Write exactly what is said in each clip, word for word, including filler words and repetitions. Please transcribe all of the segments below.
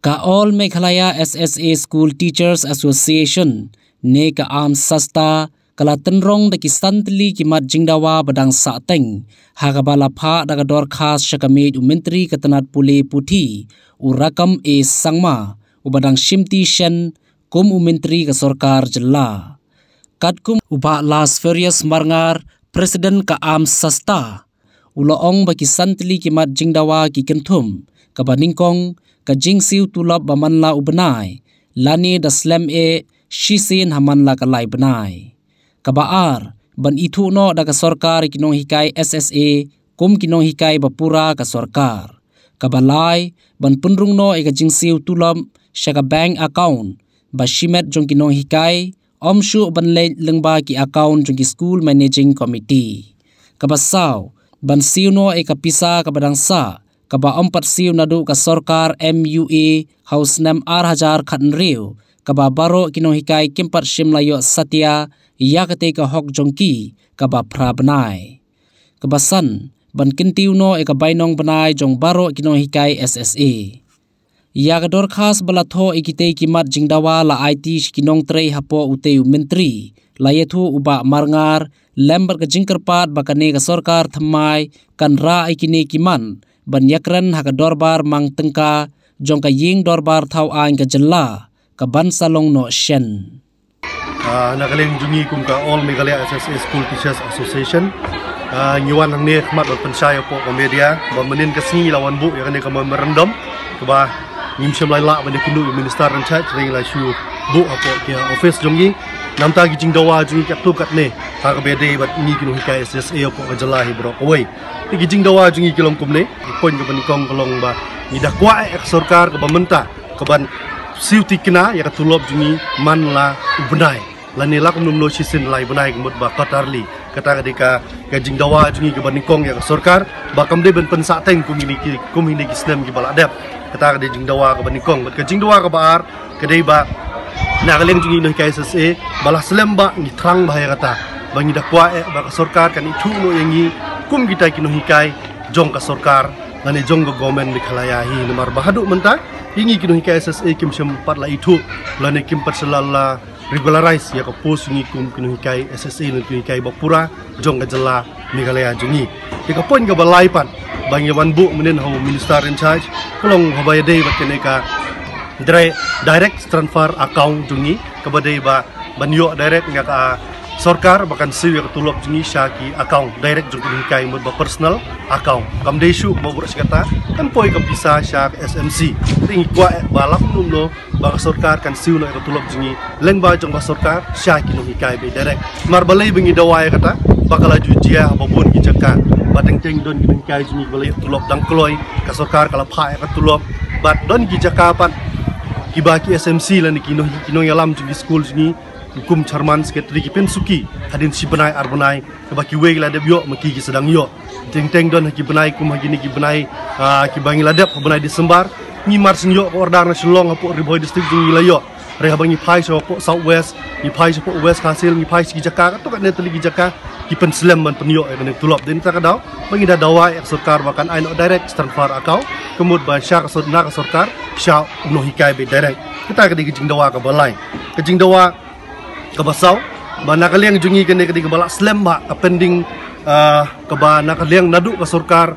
Ka All Meghalaya S S A School Teachers Association ne ka AMSSASTA ka la tynrong da ki san tylli ki mat jingdawa ba dang sahteng, ha kaba la phah da ka dorkhas sha ka miej u Myntri ka tnat pule puthi, u Rakkam A Sangma, uba dang shimti shen kum u Myntri ka sorkar jylla. Katkum u Bah Lasferius Marngar, President ka AMSSASTA, u la ong ba ki san tylli ki mat jingdawa ki kynthup, kaba nyngkong, ka jingsiew tulop ba man la u bnai, lane da slem eh shisien ha man la ka lai bnai. Kaba ar, ban ithuh noh da ka sorkar ïa ki nonghikai S S A kum ki nonghikai ba pura ka sorkar. Kaba lai, ban pynrung noh ïa ka jingsiew tulop sha ka bank account ba shimet jong ki nonghikai, ym shuh ban leit lyngba ki account jong ki School Managing Committee. Kaba saw, ban siew noh ïa ka pisa kaba dang sah, kaba ym pat siew naduh ka sorkar M U A ha u snem ar hajar khathynriew, kaba baroh ki nonghikai kim pat shym la ïoh satia ïa katei ka hok jong ki kaba phra bnai. Kaba san, ban kyntiew noh ïa ka bainong bnai jong baroh ki nonghikai S S A. Ïa ka dorkhas ba la thoh ïa kitei ki mat jingdawa la aiti sha ki nongtrei hapoh utei u Myntri, la ïathuh u Bah Marngar, lem bad ka jingkyrpad ba kane ka sorkar thymmai kan rah ïa kine ki mat ban ïakren ha ka dorbar mang tyngka jong ka ïing dorbar thaw aiñ ka jylla, kaban sa long noh shen. Ah, na ka liang jong ngi kum ka All Meghalaya S S A School Teachers Association, ah, ngi wan hangne khmat ban pynshai hapoh ka media ba mynnin ka sngi la wan buh ïa kane ka memorandum kaba ngim shym la lah ban ïakynduh ïa u minister in charge, hynrei la shu buh hapoh ka office jong ngi. Namar ki jingdawa jong ngi katto katne ha kaba ïadei bad ngi ki nonghikai S S A hapoh ka jylla hi baroh kawei. Te ki jingdawa jong ngi ki long kumne, ki point kaba nyngkong ka long ba ngi da kwah eh ka sorkar kaba mynta kaban siew thikna ïa ka tulop jong ngi man la u bnai, lane la kumno kumno shisien lai bnai ka mut ba quarterly. Kata ka dei ka, ka jingdawa jong ngi kaba nyngkong ïa ka sorkar ba kam dei ban pynsahteng kum kine ki, kum kine ki snem kiba la dep. Kata ka dei jingdawa kaba nyngkong. Bad ka jingdawa kaba ar ka dei ba na ka liang jong ngi nonghikai S S A ba la slem ba ngi thrang bha ïa kata, ba ngi da kwah eh ba ka sorkar kan ithuh noh ïa ngi kum kita ki nonghikai jong ka sorkar lane jong ka government Meghalaya hi. Namar ba haduh mynta ïa ngi ki nonghikai S S A kim shym pat la ithuh lane kim pat shu la, la regularize ïa ka post jong ngi kum ki nonghikai S S A lane ki nonghikai ba pura jong ka jylla Meghalaya jong ngi. Te ka point kaba lai pat ba ngi wan buh mynnin ha u minister in charge ka long haba ïadei bad kane ka dire-, direct transfer account jong ngi, kaba dei ba ban ïoh direct na ka sorkar ba kan siew ïa ka tulop jong ngi sha ki account direct jong ki nonghikai, mut ba personal account. Kam dei shuh ba buh sha kata, kan poi ka pisa sha ka S M C. Te ngi kwah eh ba la kumno kumno ba ka sorkar kan siew noh ïa ka tulop jong ngi lyngba jong ka sorkar sha ki nonghikai beit direct. Namar balei ba ngi dawa ïa kata? Ba ka la ju jia ha ba bun ki jaka ba teng teng don ki nonghikai jong ngi ba la ïoh tulop dang kloi, ka sorkar ka la phah ïa ka tulop. Bad don ki jaka pat kiba ki S M C lane ki nong, ki nongïalam jong ki skul jong ngi, kum chairman, secretary, ki pynsuki hadien shi bnai ar bnai, kaba kiwei ki la dep ïoh, ma ki ki sdang ïoh. Teng teng don ha ki bnai kum ha kine ki bnai, ah, kiba ngi la dep ha bnai December, ngi mar shen ïoh ka order na Shillong hapoh Ri Bhoi District jong ngi la ïoh. Hynrei haba ngi phai sha hapoh South West, ngi phai sha hapoh West Khasi Hills, ngi phai sha ki jaka katto katne tylli ki jaka, ki pynslem ban pynïoh ïa kane ka tulop. Dei na kata ka daw ba ngi da dawa ïa ka sorkar ba kan ai noh direct transfer account, ka mut ba sha ka sor-, na ka sorkar sha u nonghikai beit direct. Kata ka dei ka jingdawa kaba lai. Ka jingdawa kaba saw ba na ka liang jong ngi kane ka dei kaba la slem bha ka pending, ah, kaba na ka liang naduh ka sorkar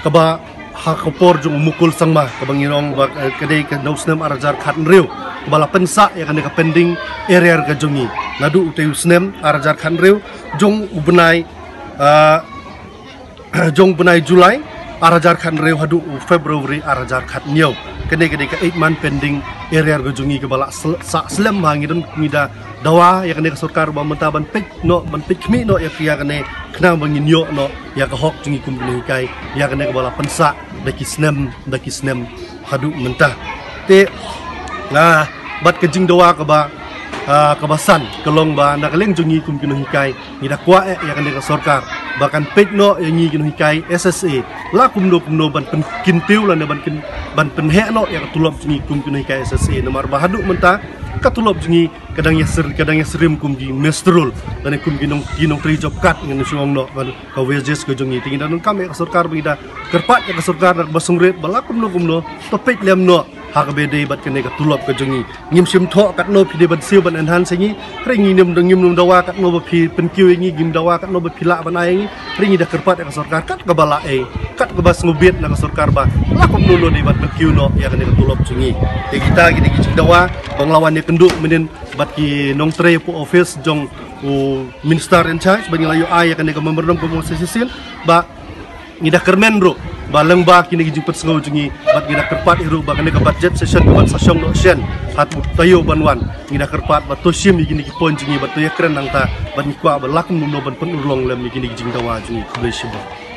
kaba ha ka por jong u Mukul Sangma, kaba ngi ong ba, eh, ka dei ka na u snem ar hajar khathynriew, kaba la pynsah ïa kane ka pending arrear ka jong ngi naduh utei u snem ar hajar khathynriew, jong u bnai, ah, jong u bnai July ar hajar khathynriew haduh u February ar hajar khathynñiew. Kane ka dei ka eight month pending arrear ka jong ngi kaba la sl-, sah slem bha. Ngi don, ngi da dawa ïa kane ka sorkar ba mynta ban peit noh, ban peit khmih noh ïa ka, ïa kane, khnang ba ngin ïoh noh ïa ka hok jong ngi kum ki nonghikai, ïa kane kaba la pynsah da ki snem da ki snem haduh mynta. Te, ah, bad ka jingdawa kaba, ah, kaba san ka long ba na ka liang jong ngi kum ki nonghikai, ngi da kwah eh ïa kane ka sorkar ba kan peit noh ïa ngi ki nonghikai S S A la kumno kumno ban pynkyntiew lane ban kyn-, ban pynheh noh ïa ka tulop jong ngi kum ki nonghikai S S A. Namar ba haduh mynta ka tulop jong ngi ka dang ïa sir-, ka dang ïa syriem kum ki minstrel lane kum ki nong, ki nongtrei job card, ngan shu ong noh, ban ka wages ka jong ngi. Te ngi da donkam ïa ka sorkar ba ngi da kyrpad ïa ka sorkar na kaba sngewrit ba la kumno kumno to peit lem noh Ha kaba dei bad kane ka tulop ka jong ngi, ngim shym thoh katno phi dei ban siew ban enhance ïa ngi. Hynrei ngim, ngim dawa katno ba phi pynkiew ïa ngi, ngim dawa katno ba phi lah ban ai ïa ngi. Hynrei ngi da kyrpad ïa ka sorkar kat kaba lah ei, kat kaba sngewbit na ka sorkar ba lah kumno kumno dei ban pynkiew noh ïa kane ka tulop jong ngi. Te kita ki dei ki jingdawa ba nga la wan ïakynduh mynnin bad ki nongtrei hapoh office jong u minister in charge ba ngi la ïoh ai ïa kane ka memorandum compensation ba ngi da kyrmen ruh ba lyngba kine ki jingpynsngew jong ngi bad ngi da kyrpad hi ruh ba kane ka budget session ka ban sa shong noh shen ha u taïew ban wan, ngi da kyrpad ba to shim ïa kine ki point jong ngi bad to ïakren nangta bad ngi kwah ba lah kumno kumno ban pynurlong lem ïa kine ki jingdawa jong ngi. Khublei shibun.